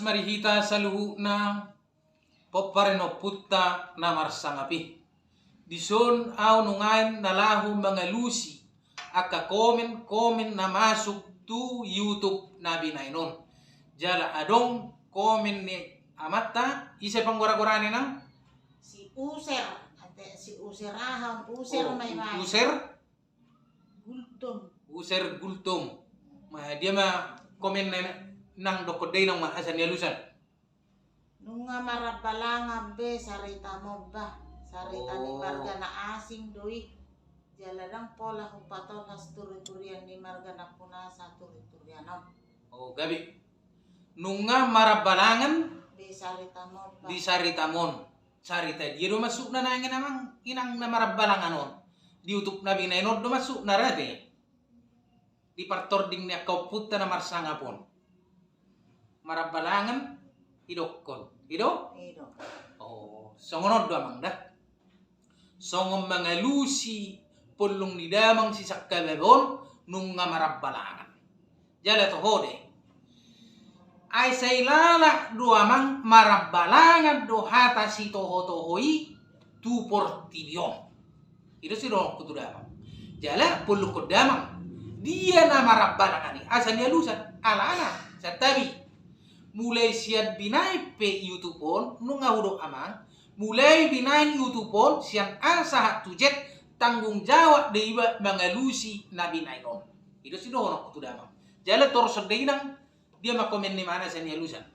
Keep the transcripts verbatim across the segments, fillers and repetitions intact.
Mari hita saluhutna pomparan ni ompunta na marsangap i. Dison au nuaeng na laho mangalusi angka komen-komen na masuk tu YouTube na binaen on. Jala adong komen ni amanta, ise panggora-gorana, Inang? Si User, ate, si User aha, User. Oh, ma i, User? Gultom. User Gultom. Ma dia ma komen na, Inang, dokkon da, Inang, ma asa nialusan. Nunga marambalangan be saritamon, bah. Sarita ni, oh, marga na asing do i. Jala ndang pola hupatolhas turi-turian ni marga Nampunasa turi-turian on. Oh, gabe. Nunga marambalangan be saritamon, bah, di saritamon. Sarita dia do masukna nuaeng, Amang, Inang, na marambalangan on? Di YouTube na binaen on do masukna, rade? Di partording ni angka ompunta na marsangap on. Marambalangan, idokkon. I do? I do. Oh, songon on do, Amang, da. Songon mangalusi pollung ni damang si Sangkababa on, nunga marambalangan. Jala toho do i. Ai sai lalap do, Amang, marambalangan do hata sitoho-toho i tu portibi on. I do sidohononku tu damang. Jala pollungkon damang, dia na marambalangan i asa nialusan, alana, santabi. Mulai sian binaen pe YouTube on, nunga hudok, Amang, mulai binaen YouTube on sian A sahat tu Z, tanggung jawab do iba mangalusi na binaen on. I do sidohononku tu damang. Jala torus do, Inang, dia ma komen ni amanta asa nialusan.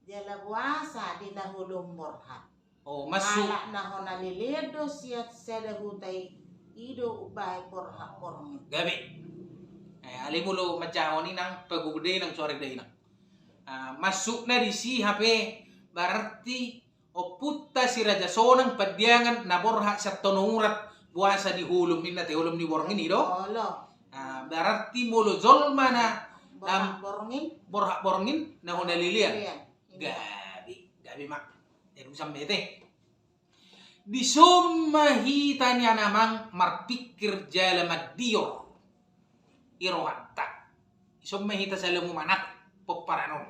Jala boasa di na holom borhat? Oh, masuk. Ala na hona lelean do sian sada huta i, i do umbahen borhat borngin. Gabe. Eh, alai molo manjahahon, Inang, pagogo da, Inang, sorry da, Inang. Ah, masukna disi hape berarti ompunta si Raja Sonang Pandiangan na borhat sian Tano Urat, boasa di holom ninna, te holom ni borngin i do? Olo. Ah, berarti molo jolma na, borhat borngin, borhat borngin, na hona lelean. Lelean. Gabe, gabe ma. Jadi usah mete. Dison ma hita nian, Amang, marpingkir jala mandior i rohanta. Dison ma hita sala mumanat pomparan on.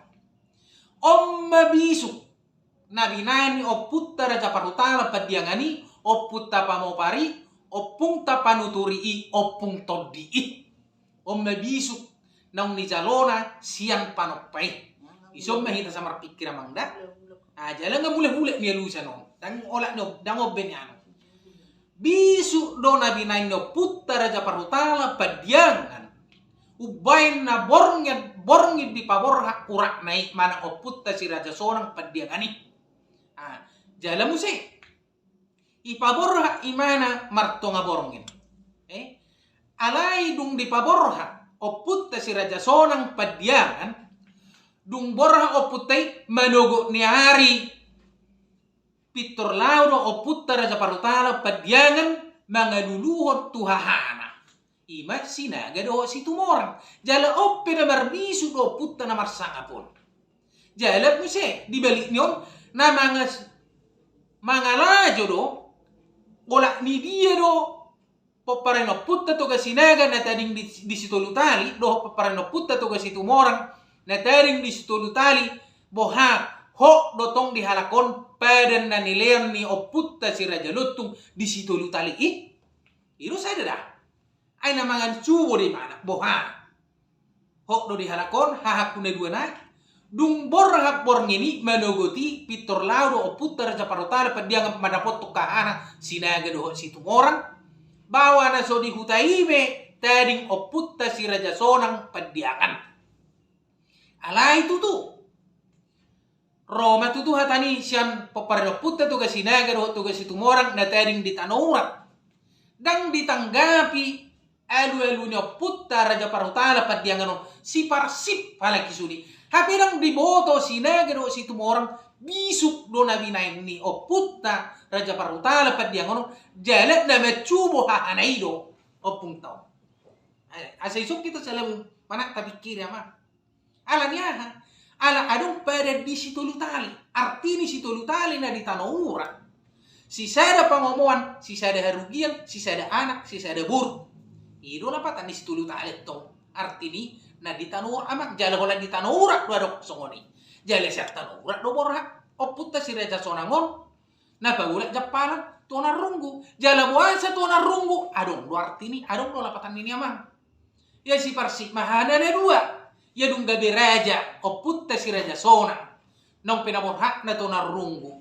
On ma bisuk na binaen ni ompunta Raja Parhutala Pandiangan i, ompunta pamopar i, ompungta panuturi i, Ompung Tondi i. On ma bisuk naung nijalona sian panompa i. Dison ma hita sa marpingkir, Amang, da. Ah, jala nga mulak-mulak nialusan on. Ndang olat ni, ndang on be nianu. Bisuk do na binaen ni ompunta Raja Parhutala Pandiangan umbahen na borngin, borngin dipaborhat uratna i, manang ompunta si Raja Sonang Pandiangan i. Ah, jala muse ipaborhat ibana martonga borngin. Eh? Alai dung dipaborhat ompunta si Raja Sonang Pandiangan, dung borhat ompunta i, manogot ni ari pintor laho do ompunta Raja Parhutala Pandiangan mangaluluhon tu hahana. I ma Sinaga dohot Situmorang. Jala on pe na marbisuk do ompunta na marsangap on. Jala muse di balik ni on, na mangas-, mangalajo do, olat ni dia do pomparan ni ompunta Toga Sinaga na tading di, di Sitolu Tali, dohot pomparan ni ompunta Toga Situmorang na tading di Sitolu Tali, boha, hot do tong di halak on padan na nilean ni ompunta si Raja Lontung di Sitolu Tali i? I do sada da. Ai na mangan cubo do ibana, boha. Hot do di halak on, haha, punna dua nai. Dung borhat borngin i, manogot i, pintor laho do ompunta Raja Parhutala Pandiangan mandapothon hahana Sinaga dohot Situmorang. Bahwa na so di huta i be tading ompunta si Raja Sonang Pandiangan. Alai tutu. Ro ma tutu hata ni sian pomparan ni ompunta Toga Sinaga dohot Toga Situmorang na tading di Tano Urat. Ndang ditanggapi alu-alu ni ompunta Raja Parhutala Pandiangan on, siparsip halak i sudi. Hape ndang diboto Sinaga dohot Situmorang, bisuk do na binaen ni ompunta Raja Parhutala Pandiangan on, jala na mancubo hahana i do ompungta on. Eh, asa dison hita sala mumanat tapingkiri, Amang. Ala ni aha? Ala adong padan di Sitolu Tali. Arti ni Sitolu Tali na di Tano Urat, sisada pangomoan, sisada harugian, sisada anak, sisada boru. I do lapatan ni Sitolu Tali tong. Arti ni na di Tano Urat, Amang, jala holan di Tano Urat do adong songon i. Jala sian tano urat do borhat ompunta si Raja Sonang on na paulak jampalan tu Onan Runggu. Jala boasa tu Onan Runggu? Adong do arti ni, adong do lapatan ni amang. Ia siparsik ma hana na dua. Ia dung gabe raja ompunta si Raja Sonang, naung pe na borhatna tu Onan Runggu,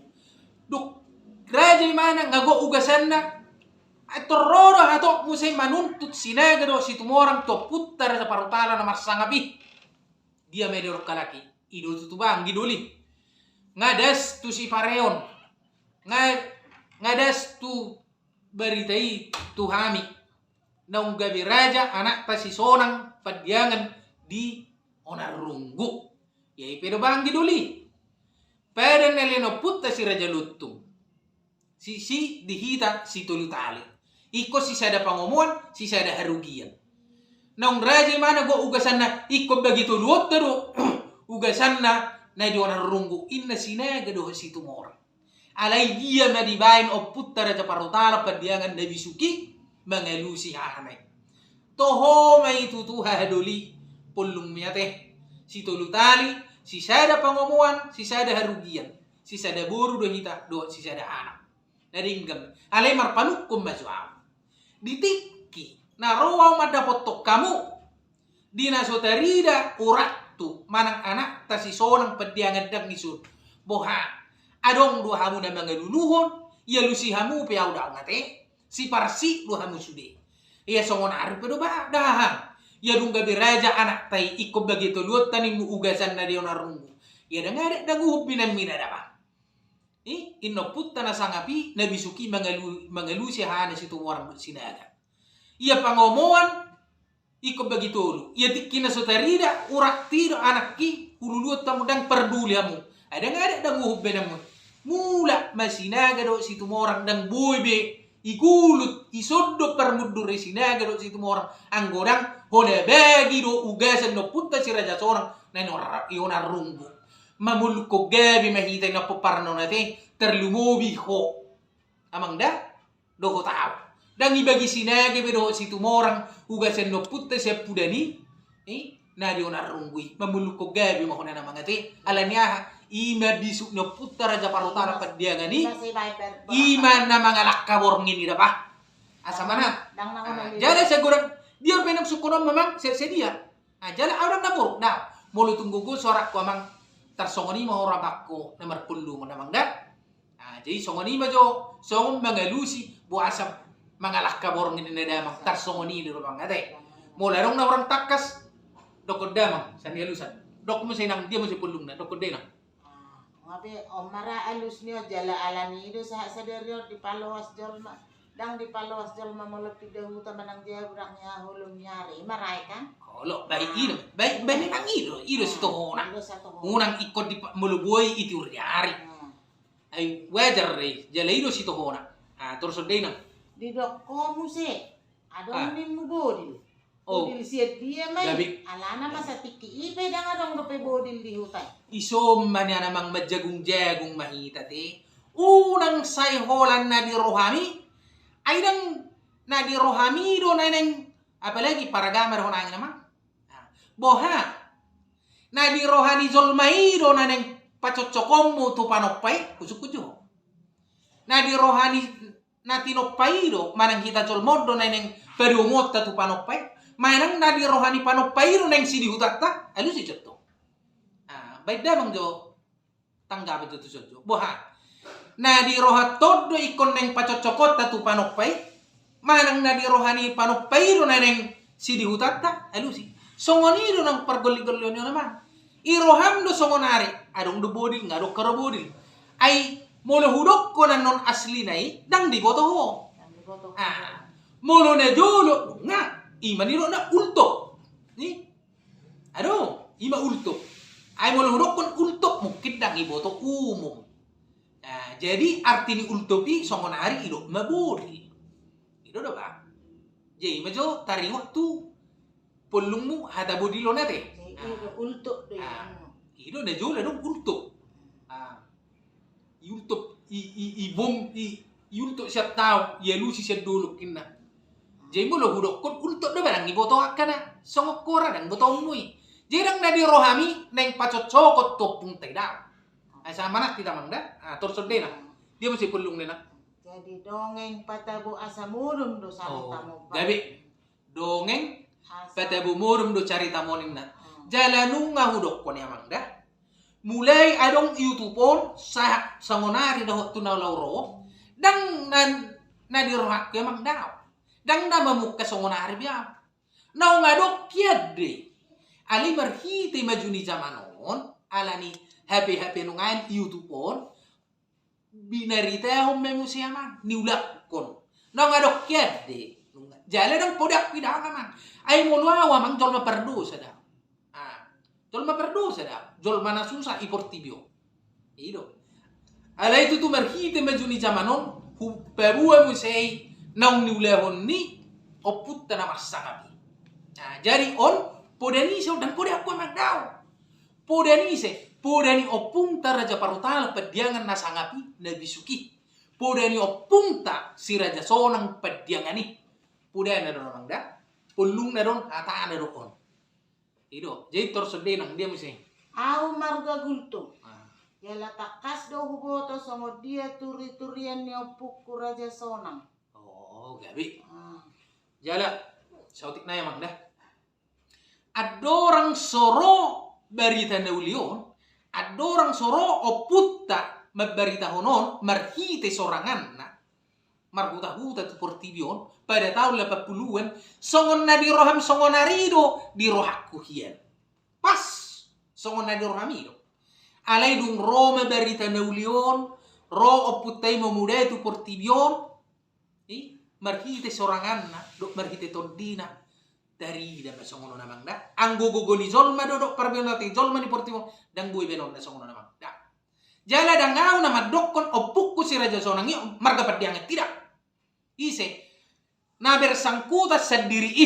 dung raja imana nga gok ugasanna. Ai tor ro do hatop muse manuntut Sinaga dohot Situmorang tu ompunta Raja Parhutala na marsangap i. Dia ma i didok halak i? I do tutu banggi doli. Nga das tu sipareon, nga, nga das tu barita i tu hami, naung gabe raja anakta si Sonang Pandiangan di Onan Runggu. Ia i pe do banggi doli. Padan na lehon ompunta si Raja Lontung, si, si di hita sitolu tali. Ingkon sisada pangomoan, sisada harugian. Naung raja imana gok ugasanna, ingkon bagi toluonta do ugasanna na di Onan Runggu, inna Sinaga dohot Situmorang. Alai dia ma dibaen ompunta Raja Parhutala Pandiangan na bisuk i mangalusi hahana i? Toho ma i tutu haha doli, pollung ma i ate. Sitolu tali, sisada pangomoan, sisada harugian, sisada boru do hita dohot sisada anak. Na denggan, alai marpanungkun ma jo ahu. Di tingki na ro ahu mandapothon hamu, di na so tarida urathu manang anakta si Sonang Pandiangan ndang i sun, boha, adong do hamu na mangalualuhon? Ialusi hamu pe ahu daong ate. Siparsik do hamu sude. Ia songon ari pe do ba dahahang. Ia dung gabe raja anakta i, ingkon bagi toluonta nimmu ugasan na di Onan Runggu. Ia ndang adat ndang uhum be nammu i na daba. I, inna ompunta na sangap i, na bisuk i mangalu-, mangalusi hahana Situmorang dohot Sinaga. Ia pangomoan ingkon bagi tolu. Ia tingki na so tarida urathu dohot anakhu, hululuhon hamu, ndang parduli hamu. Ai ndang adat ndang uhum be nammu i. Mulak ma Sinaga dohot Situmorang, ndang boi be igulut, isondot parmundur ni Sinaga dohot Situmorang anggo ndang hona bagi do ugasan ni ompunta si Raja Sonang na di Onan Runggu. Mamollukkon gabe ma hita i na pomparanna on ate, tarlumobi ho amang da, dohot ahu. Ndang ibagi Sinaga be dohot Situmorang ugasan ni ompunta siampudan i, i, na di Onan Runggu i. Mamollukkon gabe ma hona amang ate. Alani aha? I ma bisuk ni ompunta Raja Parhutala Pandiangan i. I ma na mangalangka borngin i daba. Asa mana? Jala sian godang dia pe na sungkun on memang sadia. Ah, jala ahu ndang na boruk da. Molo tung gogo soarangku amang, tarsongon i ma ho rabangku na marpulungan amang da. Ah, jadi songon i ma jo, songon mangalusi, boasa mangalangka borngin ninna damang, tarsongon i do amang ate. Molo adong na hurang tangkas, dokkon damang sian ni alusan. Dokkon muse inang, dia muse pulungna, dokkon da inang. Ah, nga be, on ma ra alus ni on jala alani i do sahat sadari on dipaloas jolma. Ndang dipaloas jolma molo pinda huta manang jabu ndang ni haholom ni ari, i ma ra i kan? Olo, baen i do, baen, baen memang i do, i do sitohona. I do sitohona. Unang ingkon di molo boi i tiur ni ari. Hmm. Ai wajar do i, jala i do sitohona. Ah, torus on da inang. Didok ho muse, adong nimmu bodil. Oh. Bodil sian dia ma i? Alana ma satingki i pe ndang adong dope bodil di huta i. Ison ma nian amang, manjagung-jagung ma hita ate. Unang sai holan na di rohami. Ai ndang na di rohami do na naeng, apalagi paragama do ho na naeng amang. Boha? Na di roha ni jolma i do na naeng pacoccokonmu tu panompa i, husungkun jo. Na di roha ni na tinompa i do, manang hita jolma on do na naeng padomuonta tu panompa i, manang na di roha ni panompa i do naeng sidihutanta, alusi jo tong. Ah, baen damang jo tanggapan jo tuson jo. Boha? Na di rohanta on do ingkon naeng pacoccokonta tu panompa i, manang na di roha ni panompa i do na naeng sidihutanta, alusi. Songon i do nang pargolli-gollion on amang. I roham do songon ari, adong do bodil, nga adong haro bodil. Ai molo hudokkon annon aslina i, ndang diboto ho. Ndang diboto ho. Ah, molo na jolo, nga, i ma nidokna ultop. Ni? Adong, i ma ultop. Ai molo hudokkon ultop, mungkin ndang iboto umum. Ah, jadi arti ni ultop i songon ari idok ma bodil. I do do ba. Jadi i ma jo taringot tu pollungmu hata bodil on ate. Jadi i do ultop do i. Ah, i do na jolo adong ultop. Ah, i ultop, i, i, i bom, i, i ultop sian taon, i alusi sian dolok inna. Jadi molo hudokkon ultop do ba ndang iboto angka na songon hora, ndang botoonmu i. Jadi ndang na di rohami naeng pacocokhon tu ompungta i, daong. Asa manat hita, Amang, da? Ah, torus songon dia na. Dia muse pollungna. Jadi dongeng patabu asa modom do carita, oh, mobang. Gabe. Dongeng patabu modom do carita, moning na. Hmm. Jala nunga hudokkon i, Amang, da. Mulai adong YouTube on, sahat songon ari dohot tu na laho ro. Ndang na, na di rohangku, Amang, daong. Ndang na mamungka songon ari be ahu. Naung adong hian do i. Alai marhite maju ni jaman on, alani H P-H P nuaeng, YouTube on, binaritahon ma muse, Amang, niulakkon. Naung adong hian do i. Jala ndang poda hudok, Amang. Ai molo ahu, Amang, jolma pardosa do ahu. Ah, jolma pardosa do ahu. Jolma na susa di portibi on. I do. Alai tutu marhite maju ni jaman on, hupaboa muse i naung niulahon ni ompunta na marsangap i. Nah, jadi on, poda ni ise on? Ndang poda hudok, Amang, daong. Poda ni ise? Poda ni ompunta Raja Parhutala Pandiangan na sangap i, na bisuk i. Poda ni ompunta Si Raja Sonang Pandiangan i. Podana do on, Amang, da. Pollungna do on, hatana do on. I do, jadi torus songon dia na, dia muse. Ahu marga Gultom. Ah. Jala tangkas do huboto songon dia turi-turian ni ompungku Raja Sonang. Oh, gabe. Ah. Jala, saotik nai, Amang, da. Andorang so ro barita na uli on, andorang so ro ompunta mambaritahon on marhite soranganna, marhuta-huta tu portibi on, pada taon lapan puluan, songon na di roham songon ari do di rohangku hian. Pas songon na di rohami do. Alai dung ro ma barita na uli on, ro ompunta i mamodai tu portibi on, i, marhite soranganna dohot marhite tondina, tarida ma songon on, Amang, da. Anggo gogo ni jolma do dohot parbinoto ni jolma di portibi on, ndang boi baenonna songon on, Amang, da. Jala ndang ahu na mandokkon ompungku Si Raja Sonang i marga Pandiangan, tidak. Ise? Na bersangkutan sandiri i.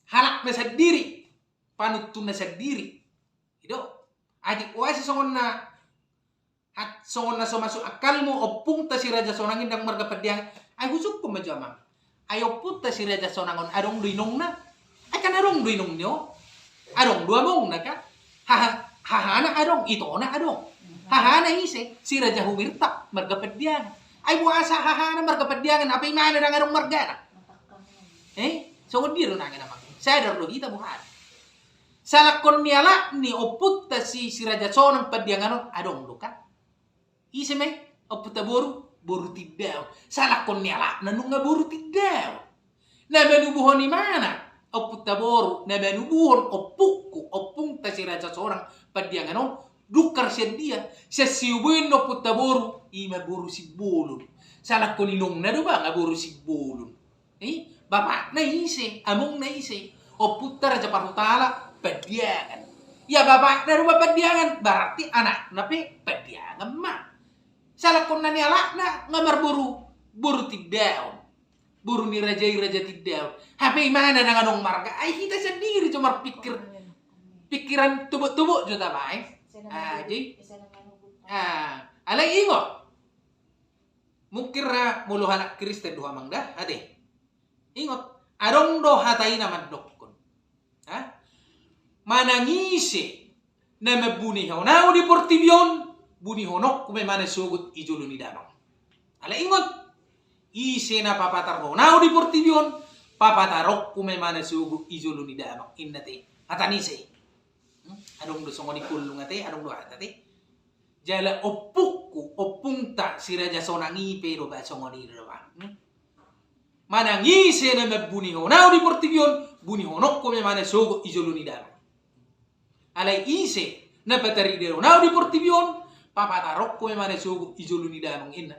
Halakna sandiri. Panuntuna sandiri. I do. Atik oasi songon na, hat-, songon na so masuk akalmu, ompungta Si Raja Sonang i ndang marga Pandiangan. Ai husungkun ma jo, Amang. Ai ompunta Si Raja Sonang on adong do inongna? Ai kan adong do inongna on. Adong do amongna kan. Haha, hahana adong, itona adong. Hahana ise? Si Raja Humirtap, marga Pandiangan. Ai boasa hahana marga Pandiangan, hape imana ndang adong margana? Eh, songon dia do nangkin, Amang? Sadar do hita boha? Salangkon ni halak ni ompunta si, Si Raja Sonang Pandiangan on adong do kan? Ise ma i? Ompunta boru, boru Tindaon. Salangkon ni halakna nunga boru Tindaon. Na manubuhon imana, ompunta boru, na manubuhon ompungku, ompungta Si Raja Sonang Pandiangan on, dungkar sian dia, sian siubeon ni ompunta boru, ima boru Simbolon. Salangkon inongna do ba nga boru Simbolon. Eh, bapakna ise, amongna ise? Ompunta Raja Parhutala Pandiangan. Ia bapakna do ba Pandiangan, berarti anakna pe Pandiangan ma. Salangkonna ni halakna nga marboru, boru Tindaon. Boru ni raja i Raja Tindaon. Hape imana ndang adong marga. Ai hita sandiri jo marpikir pikiran tobok-tobok jo taba, eh. Ah, jadi. Ah, alai ingot. Mungkin ra molo halak Kristen do, Amang, da, ate. Ingot, adong do hata i na mandokkon. Ha? Manang ise na mambunihon ahu di portibi on, bunihononku ma imana sogot i jolo ni damang. Alai ingot, ise na papatarhon ahu di portibi on, papataronku ma imana sogot i jolo ni damang, inna te. Hata ni ise? Hmm? Adong do songon i pollung ate, adong do hata te. Jala ompungku, ompungta si Raja Sonang i pe do ba songon i do ba. Hmm? Manang ise na mambunihon ahu di portibi on, bunihononku ma imana sogot i jolo ni damang. Alai ise na pataridahon ahu di portibi on, papataronku ma imana sogot i jolo ni damang, inna.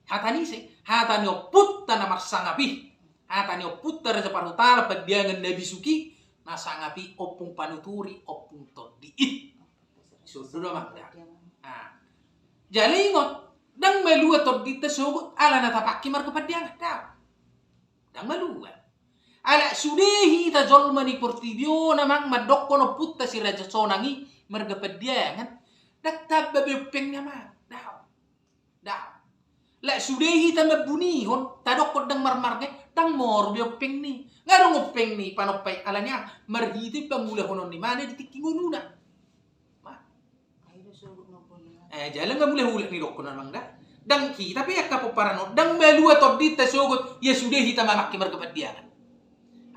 Hata ni ise? Hata ni ompunta na marsangap i. Hata ni ompunta Raja Parhutala Pandiangan na bisuk i, na sangap i ompung panuturi, ompung tondi i. Songon i do, Amang, da. Ah. Jala ingot, ndang malua tondinta sogot ala na tapangke marga Pandiangan, daong. Ndang malua. Ala sude hita jolma ni portibi on, Amang, mandokkon ompunta si Raja Sonang i marga Pandiangan, ndang tamba be umpengna, Amang, daong. Daong. Ala sude hita mambunihon, tadokkon ndang marmarga, Ndang moru be ompeng ni. Nga dong ompeng ni panompa i, alani aha? Marhite pangulahonon ni mana di tingki ngoluna. Ma. Eh, jala nga mulak-ulak ni dokkon amang da. Ndang hita pe angka pomparan on, ndang malua tondinta sogot, ia sude hita mamangke marga Pandiangan.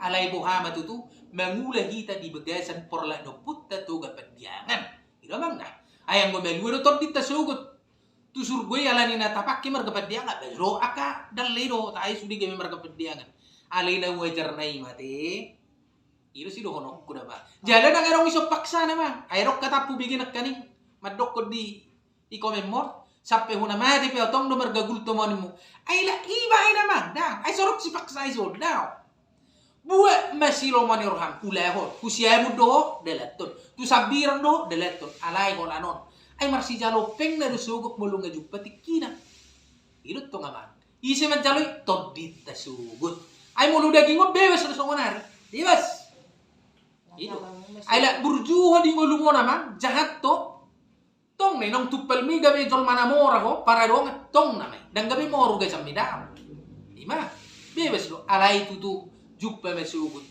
Alai boha ma tutu, mangula hita di bagasan porlak ni ompunta Toga Pandiangan. I do amang da. Ai anggo malua do tondinta sogot tu surgo i alani na tapangke marga Pandiangan, ba do angka dalle do, tahe sude gabe marga Pandiangan. Alai na wajarna i ma te. I do sidohononku da ba. Jala ndang adong ison paksana ma. Ai adong hata pubege nangkaning mandokkon di, di komen mor. Sampe hona mate pe au tong do marga Gultom on mu. Ai la iba ai na amang da. Ai sorok sipaksa i sonda. Buat ma silomo ni roham ulahon. Tu siamun do ho dalathon. Tu sambirang do ho dalathon. Alai holan on. Ai marsijalo ompengna do sogot molo nga jumpa tingkina. I do tong amang. Ise manjalo i? Tondinta sogot. Ai molo daging on bebas do songon ari. Bebas. I do. Ai la burju ho di ngolum on amang, jahat ho. Tong na i naung tumpal ma i gabe jolma na mora ho, paradongan, tong na ma i. Ndang gabe moru gasan ma i da. I ma. Bebas do. Alai tutu jumpa ma sogot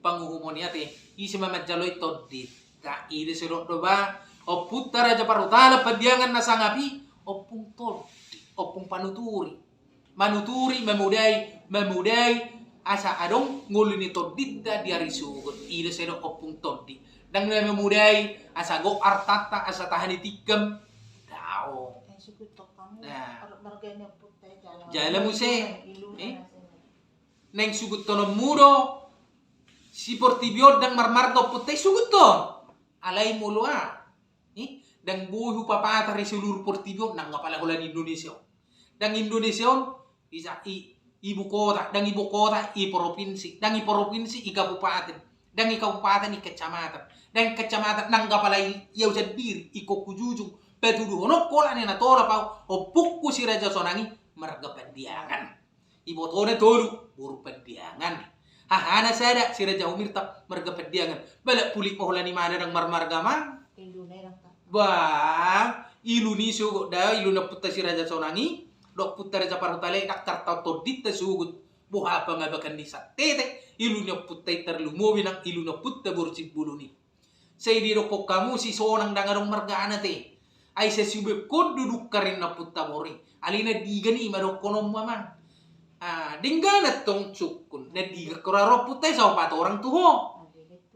panguhumon i ate. Ise ma manjalo i? Tondinta. I do sidok do ba. Ompunta Raja Parhutala Pandiangan na sangap i, ompung tondi, ompung panuturi. Manuturi, mamodai, mamodai asa adong ngolu ni tondinta di ari sogot. I do sidok ompung tondi. Ndang na mamodai asa gok artanta, asa tahan i tikam. Daong. Nah. Jala muse. Naeng suguthononmu do si portibi on ndang marmarga ompunta i, suguthon. Alai molo a, i, ndang boi hupapatar i seluruh portibi on, ndang apala holan Indonesia on. Ndang Indonesia on, i, ibu kota, ndang ibu kota, i provinsi, ndang i provinsi, i kabupaten, ndang i kabupaten, i kecamatan, ndang i kecamatan, ndang apala i, i au sandiri, ingkon hujujung patuduhononku holan na tolap au, ompungku si Raja Sonang i marga Pandiangan. Ibotona tolu, boru Pandiangan. Hahana sada, si Raja Humirtap, marga Pandiangan. Balak pulik ma holan i, mana ndang marmarga amang. Bah, ilu ni sogot da, ilu ni ompunta si Raja Sonang i dohot ompunta Raja Parhutala i, ndang tartaon tondinta sogot. Boha pangabakan ni santete, ilu ni ompunta i, tarlumobi nang ilu ni ompunta boru Simbolon i. Sai didokkon hamu si Sonang ndang adong margana te. Ai sai siubengkon do dungkar ni ompunta boru i. Alai na digan i ma dohononmu amang. Ah, denggan antong sungkun. Na digan do ro ompunta i, sai patorang tu ho.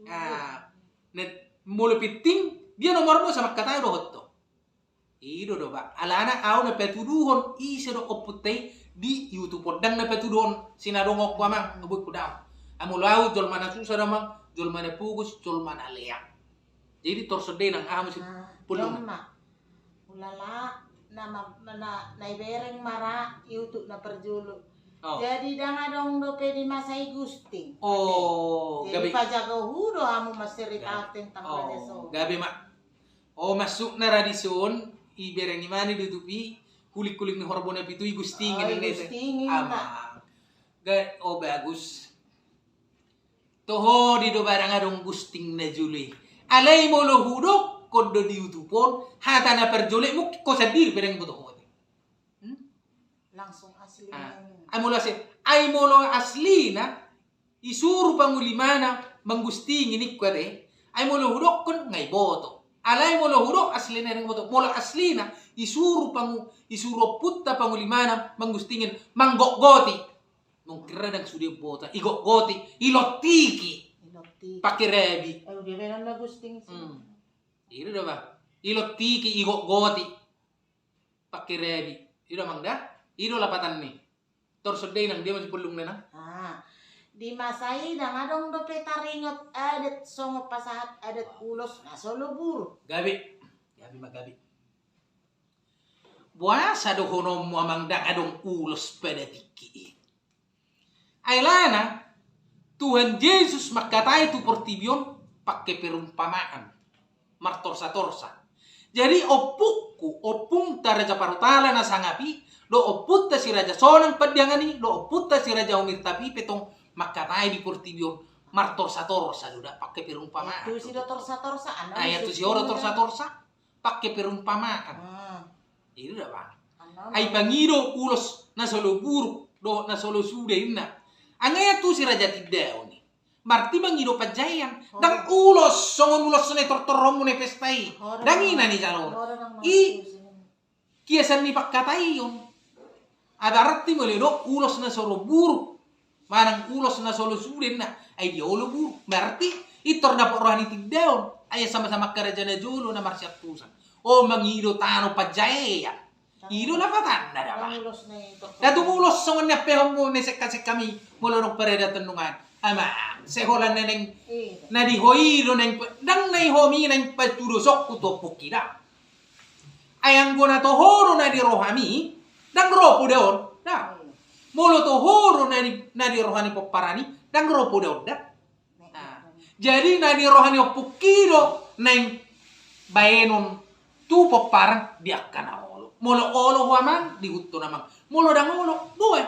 Ah, na molo pinting, dia nomormu, sai mangkatai dohot ho. I do do ba. Alana au na patuduhon ise do ompunta i di YouTube on. Ndang na patuduhon sinadonganku amang, nga boi hudaon. Ai molo au jolma na susa do amang, jolma na pogos, jolma na lean. Jadi torus songon dia nang aha muse. Ah, pulung. Jolma. Ulala, na, na, na ibereng ma ra YouTube na parjolo. Oh. Jadi ndang adong dope di masa i gusting. Oh, jadi gabe. Pajago hu do hamu manseritaan tentang Raja Sonang. Gabe ma. Oh, masukna ra dison, ibereng i ma na di YouTube i, huling-huling ni horbo na pitu i gustingin. Oh, ninna i te. Gustingin. Amang. Ga, oh, bagus. Toho di do barang adong gusting na jolo i. Alai molo hudokkon do di YouTube on, hata na parjolo i, mungkin ho sandiri pe ndang iboto ho. Hmm? Langsung asli. Ah. Ai molo asli, ai molo aslina, isuru pangulimana manggustingi ningku ate. Ai molo hudokkon nga iboto. Alai molo hudok aslina ndang iboto. Molo aslina isuru pangu-, isuru ompunta pangulimana manggustingin, manggotgoti. Mungkin ra ndang sude boto. Igotgoti, ilontiki. Ilontiki. Pake rabi. Eh, udah benar na gusting sih. Hmm. I do ba. Ilontiki, igotgoti. Pake rabi. I do amang da. I do lapatan ni. Torus songon dia nang dia masih pulung nena. Ah, di masa i ndang adong dope taringot adat songon pasahat adat ulos na solo buruk. Gabe. Gabe ma gabe. Boasa dohononmu amang ndang adong ulos pada tingki i? Ai alana Tuhan Jesus mangkatai tu portibi on pake perumpamaan, martorsa-torsa. Jadi ompungku, ompungta Raja Parhutala na sangap i, dohot ompunta si Raja Sonang Pandiangan i, dohot ompunta si Raja Humirtap i pe tong mangkatai di portibi on martorsa-torsa do da, pake perumpamaan. Itu si do torsa-torsa, anu. Ai itu si do torsa-torsa, pake perumpamaan. Hmm. I do da ba. Ai pangido ulos na solo buruk dohot na solo sude inna. Anggo i antusi Raja Tindaon i, berarti mangido panjaean. Ndang ulos songon ulos na tortormu na pesta i. Ndang i na nijalo. I kiasan ni pangkataion. Berarti molo didok ulos na so olo buruk manang ulos na so olo suda ninna, ai dia olo buruk. Berarti pintor dapot roha ni Tindaon. Ai sama-sama angka raja na jolo na marsiantusan. O, mangido tano panjaean. I do lapatanna da, bah. Ndang ulos na i tortor. Ndang tung ulos songon na pehommu na sekka-sekka mi molo adong paradaton nungan. Amang, sai holan na naeng, na di ho i do naeng pe-, ndang na di ho mi naeng patudu sokku tu ompungki da. Ai anggo na tu ho do na di rohami, ndang ro poda on da. Molo tu ho do na di, na di roha ni pomparan i, ndang ro poda on da. Nah, jadi na di roha ni ompungki do naeng baenon tu pomparan di angka na olo. Molo olo ho amang, diihuthon amang. Molo ndang olo, boan.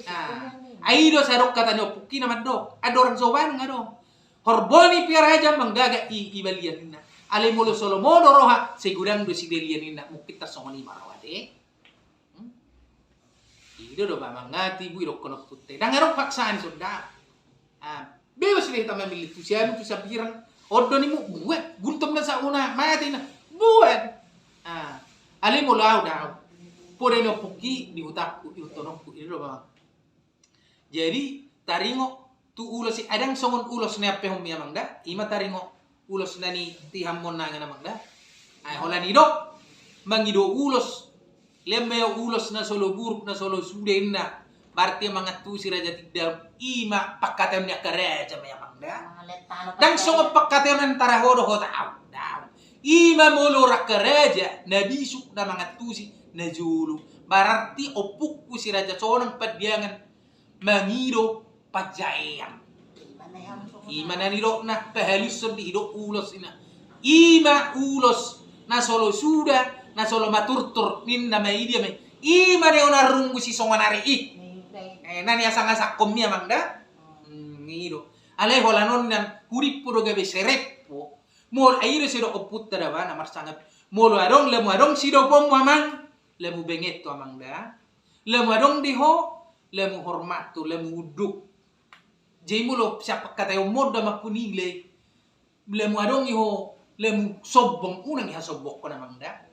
Nah, ai do sai adong hata ni ompungki na mandok, andorang so bana adong. Horboni pe raja manggaga i, i balian ninna. Alai molo so lomo do roha, sai godang do sidalian ninna. Mungkin tarsongon i ma roha te. Hmm? I do, do ba mangati boi dokkon ompunta i. Ndang adong paksaan i songon i da. Ah, bebas do hita mamillit tu sianu tu sambirang. On do nimu, boan, gultom na sauna, mate na. Boan. Ah, alai molo au da. Poda ni ompungki di hutangku, di hutononku, i do ba. Jadi, taringot tu ulos i, ndang songon ulos na pehommi amang da, i ma taringot ulos na nitihamon nangkin amang da. Ai holan didok, mangido ulos, lehon ma ulos na so olo buruk, na so olo suda ninna. Berarti mangantusi Raja Tindaon, i ma pangkataion ni angka raja ma i amang da. Ndang songon pangkataion antara ho dohot au. Ndang. I ma molo angka raja na bisuk na mangantusi na jolo. Berarti ompungku si Raja Sonang Pandiangan mangido panjaean. I ma na nidokna, pahalushon do i, didok ulos ninna. I ma ulos na so olo suda, na so olo maturtur ninna ma i, dia ma i. I ma na niarrunggu sisongon ari i. Eh, na niasang-asangkonmi amang da. Hmm, i do. Alai holan on nian, hudimpu do gabe sereppo. Molo, ai i do sai didok ompunta da ba na marsangap. Molo adong, lamu adong sidoponmu amang, lamu benget ho amang da. Lamu adong di ho, lamu hormat ho, lamu unduk. Jadi molo sian pangkataionmon da mangkunilai. Lamu adong di ho, lamu sombong, unang dihasombongkon amang da.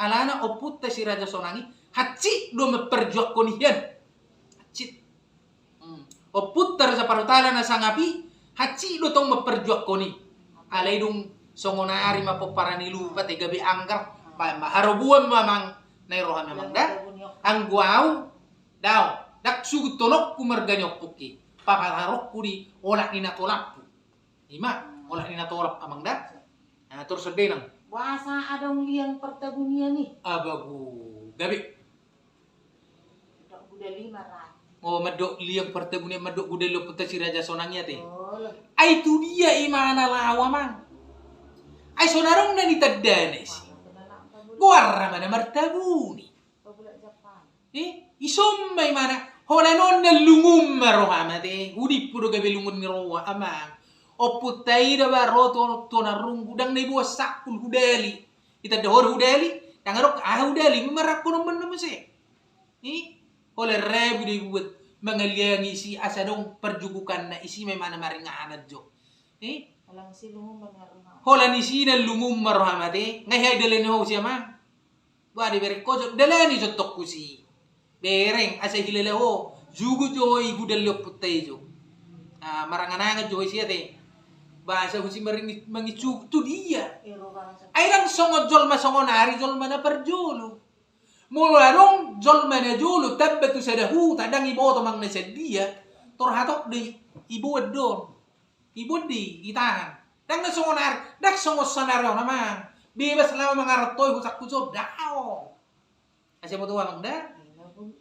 Alana ompunta si Raja Sonang i, hansit do mamparjuangkon i hian. Hansit. Hmm. Ompunta Raja Parhutala na sangap i, hansit do tong mamparjuangkon i. Alai dung songon ari ma pomparan i lupa te gabe anggar, baen ma haroboan ma amang na di rohami amang da. Anggo au, daong, ndang sugutononku marga ni ompungki, papataronku di olat ni na tolapku. I ma, olat ni na tolap amang da. Nah, torus songon i nang. Boasa adong liang partabunian i? Abagu, gabe. Mandok gudali ma ra. Oh, mandok liang partabunian, mandok gudali ompunta si Raja Sonang i ate. Ai tu dia i ma na laho amang. Ai so na adong na nitandana i si. Goarna ma na martabuni. Eh, ison ma i ma na, holan on na lungun ma roham ate, hudimpu do gabe lungun ni roha amang. Ompunta i da ba ro tu, tu na runggu, ndang na iboan sangkul hudali. Itanda ho do hudali, ndang adong aha hudali, marangkup on ma na muse. Eh, holan rabu do ibuat, mangaliangi isi asa adong parjugukanna, isi ma i ma na maringanan jo. Eh, holan isi na lungun ma roham ate, nga hea idalani ho si amang. Ba dibereng ho jo, dalani jo tongku si. Bereng, asa hilala ho. Jugut jo i gudali ompunta i jo. Ah, marangan-angan jo i sia te. Ba asa husi maringi-, mangicu tu dia. Ai ndang songon jolma songon ari jolma na parjolo. Molo adong jolma na jolo, tamba tu sada huta, ndang iboto manang na sian dia. Tor hatop do i, iboan do on. Iboan do i, itahan. Ndang na songon ari, ndang songon sonari on amang. Bebas laho mangaranto i hutangku jo, daong. Asa boto amang da.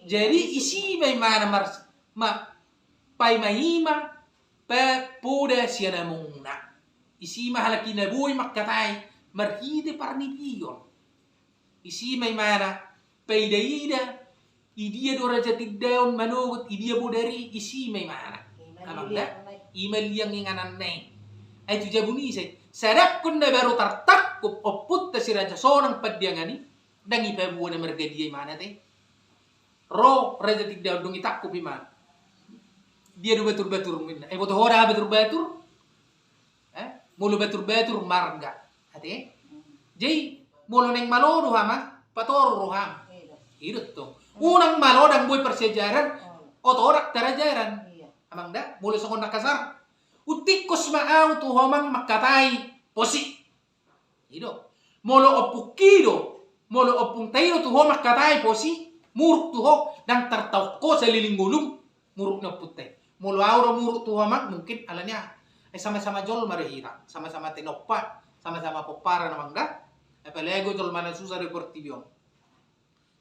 Jadi isi ma i ma na mars-, ma, paima-ima, pe poda sian amongna. Isi ma halak i na boi mangkatai, marhite parnipion. Isi ma i ma na, paida-ida, idia do Raja Tindaon manogot, idia bodari, isi ma i ma na. Amang da, i ma liang ingananna i. Ai tu jabu ni ise, sadangkon na baru tartangkup ompunta si Raja Sonang Pandiangan i, ndang ipaboa na marga dia i ma na te. Ro Raja Tindaon dung itangkup i ma na. Dia do batur-batur ninna. Eh, boto ho da batur-batur? Eh, molo batur-batur marga. Ate? Jadi, molo naeng malo do ho amang, patoru roham. I do tong. Unang malo ndang boi parsiajaran, oto ndang tarajaran. Amang da, molo songon na kasar. Untikkos ma au tu ho amang mangkatai posi. I do. Molo ompungki do, molo ompungta i do tu ho mangkatai posi, muruk tu ho, ndang tartaon ho saleleng ngolum, muruk ni ompunta i. Molo au do muruk tu ho amang, mungkin alani aha? Eh, sama-sama jolma do hita, sama-sama tinompa, sama-sama pomparan amang da. Apalagi jolma na susah di portibi on.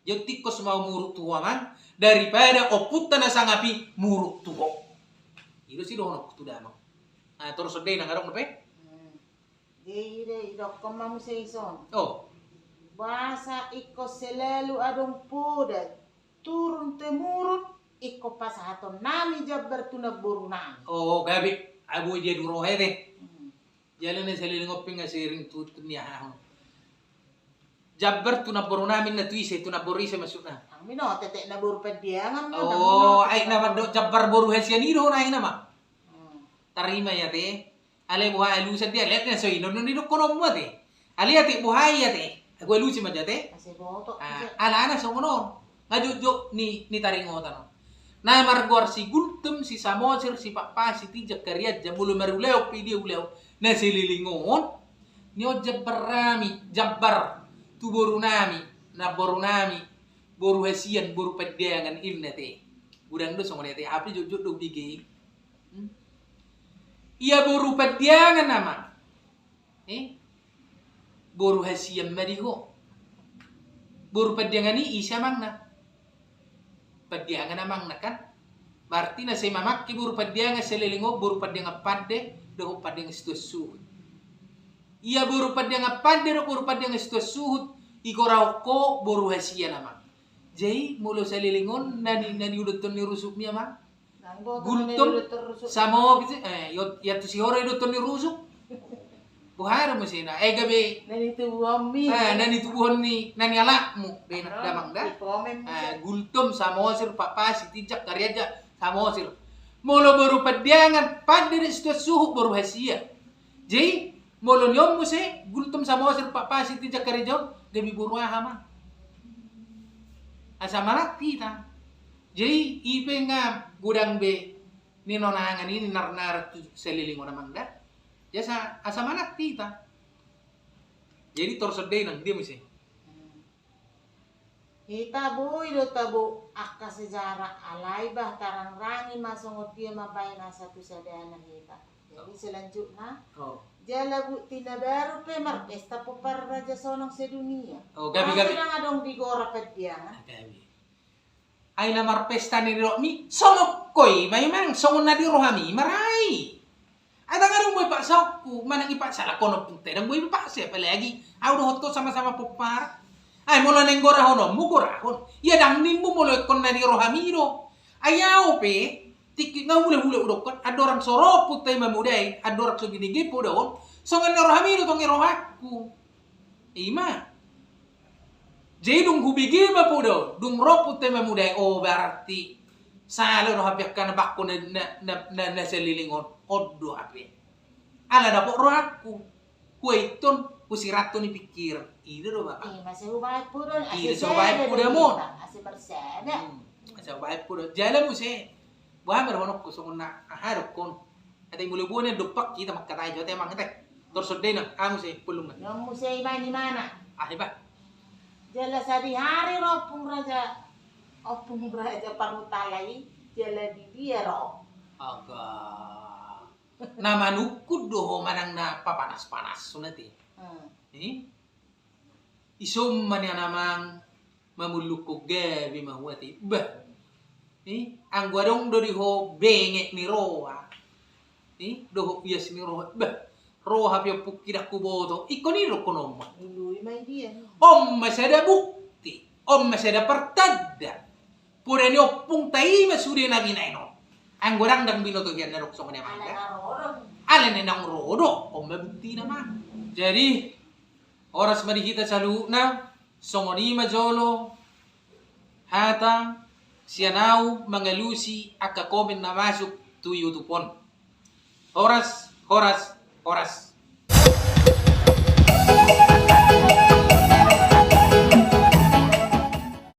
Jadi untikkos ma au muruk tu ho amang, daripada ompunta na sangap i muruk tu ho. I do sidohononku tu damang. Ah, torus songon i nang adong dope? Hmm. Jadi, didokkon ma muse ison. Oh. Boasa ingkon selalu adong poda turun temurun, ingkon pasahatonnami jambar tu namborunami. Oh, gabe. Ai boi dia dua roha i te. Hmm. Jala na saleleng on pe nga sering tu, tu ni aha on. Jambar tu namborunami na tu ise, tu namboru ise maksudna? Anggo i na tetek namboru Pandiangan ma. Oh, ai na mandok jambar boru hasian i do na i nama. Hmm. Tarima i ate. Alai boha alusan dia, lihat na so i non, non didokkononmu ate. Alai ate boha i ate. Agu alusi ma jate. Masih botok. Ah, alana songon on. Nga jotjot ni, ni taringotan on. Na margoar si Gultom, si Samosir, si Pakpahan, si Tinjak, Karianja, molo marulaon pe dia ulaon na saleleng on, ni on jambarnami, jambar tu borunami, namborunami, boru hasian, boru Pandiangan, inna te. Godang do songon i ate, hape jotjot do hubege i. Hmm? Ia boru Pandiangan amang. Eh? Boru hasian ma di ho. Boru Pandiangan i ise amangna? Pandiangan amangna kan? Berarti na sai mamangke boru Pandiangan saleleng on boru Pandiangan Pande dohot Pandiangan Situan Suhut. Ia boru Pandiangan Pande dohot boru Pandiangan Situan Suhut, igorahon ho boru hasian amang. Jadi molo saleleng on na ni, na niudothon ni rusukmi amang? Gultom, Samo, eh, iat tu sihora idothon ni rusuk. Boha do muse na, eh, gabe. Na nitubuhonmi. Eh, na nitubuhon ni, na nialapmu. Be na damang da. Eh, Gultom, Samosir, Pakpahan, si Tinjak, Karianja, Samosir. Molo boru Pandiangan, Pande dohot Situan Suhut boru hasian. Jadi molo ni on muse, Gultom, Samosir, Pakpahan, si Tinjak, Karianja on, gabe boru aha ma? Asa manat hita. Jadi i pe nga godang be ni nonangan i ni narnarat tu saleleng on amang da. Jadi asa, asa manat hita. Jadi torus songon i nang dia muse. Hita boi do tabo angka sejarah, alai bah tarangrangi ma songon dia ma baen asa tu sadana hita. Jadi selanjutna, jala bukti na baru pe marpesta pomparan raja sonang sedunia. Oh, gabe, gabe. Asa ndang adong digora Pandiangan. Ah, gabe. Ai na marpesta ni didokmi, songon ho i ma i amang, songon na di rohami ma ra i. Ai ndang adong boi paksaonku, manang ipaksa lakonon pungte, ndang boi ipaksa, apalagi au dohot ho sama-sama pomparan. Ai molo naeng gorahononmu, gorahon. Ia ndang nimmu molo ingkon na di rohami do. Ai au pe, tingki nga hula-hula hudokkon, andorang so ro ompunta i mamodai, andorang so binege poda on, songon na rohami do tong i rohangku. I ma. Jadi dung hubege ma poda on, dung ro ompunta i mamodai, oh, berarti sala do hape angka na bangko na, na, na, na, na saleleng on, on do hape. Ala dapot rohangku. Huaithon, husirathon i pingkiran. I do do, Bapak. I ma sai hubaen poda on, i do sai hubaen poda on. Asa marsada. Hmm, asa hubaen poda on. Jala muse. Boha ma dohononku songon na aha dokkon. Ate molo boi na dompak hita mangkatai jo ate amang ate. Torus songon i nang, aha muse, pollung nang. Nang muse i ma ni mana. Ah, i bah. Jala sadihari ro ompung raja, ompung raja parhutala i, jala di dia ro. Aga. Na manungkun do ho manang na papanas-panas on ate. Hmm. Eh? Ison ma nian amang mamullukkon gabe ma huate. Bah. Eh, anggo adong do di ho benget ni roha. Eh, dohot bias ni roha. Bah. Roha pe ompungki ndang huboto. Ingkon i dohononmu. Ului ma i dia. On ma sada bukti. On ma sada partanda. Poda ni ompungta i ma sude na binaen on. Anggo ndang, ndang binoto hian na dok songon i amang da. Alai na ro do. On ma buktina ma. Jadi, horas ma di hita saluhutna, songon i ma jolo hata sian au mangalusi angka komen na masuk tu YouTube on. Horas, horas, horas.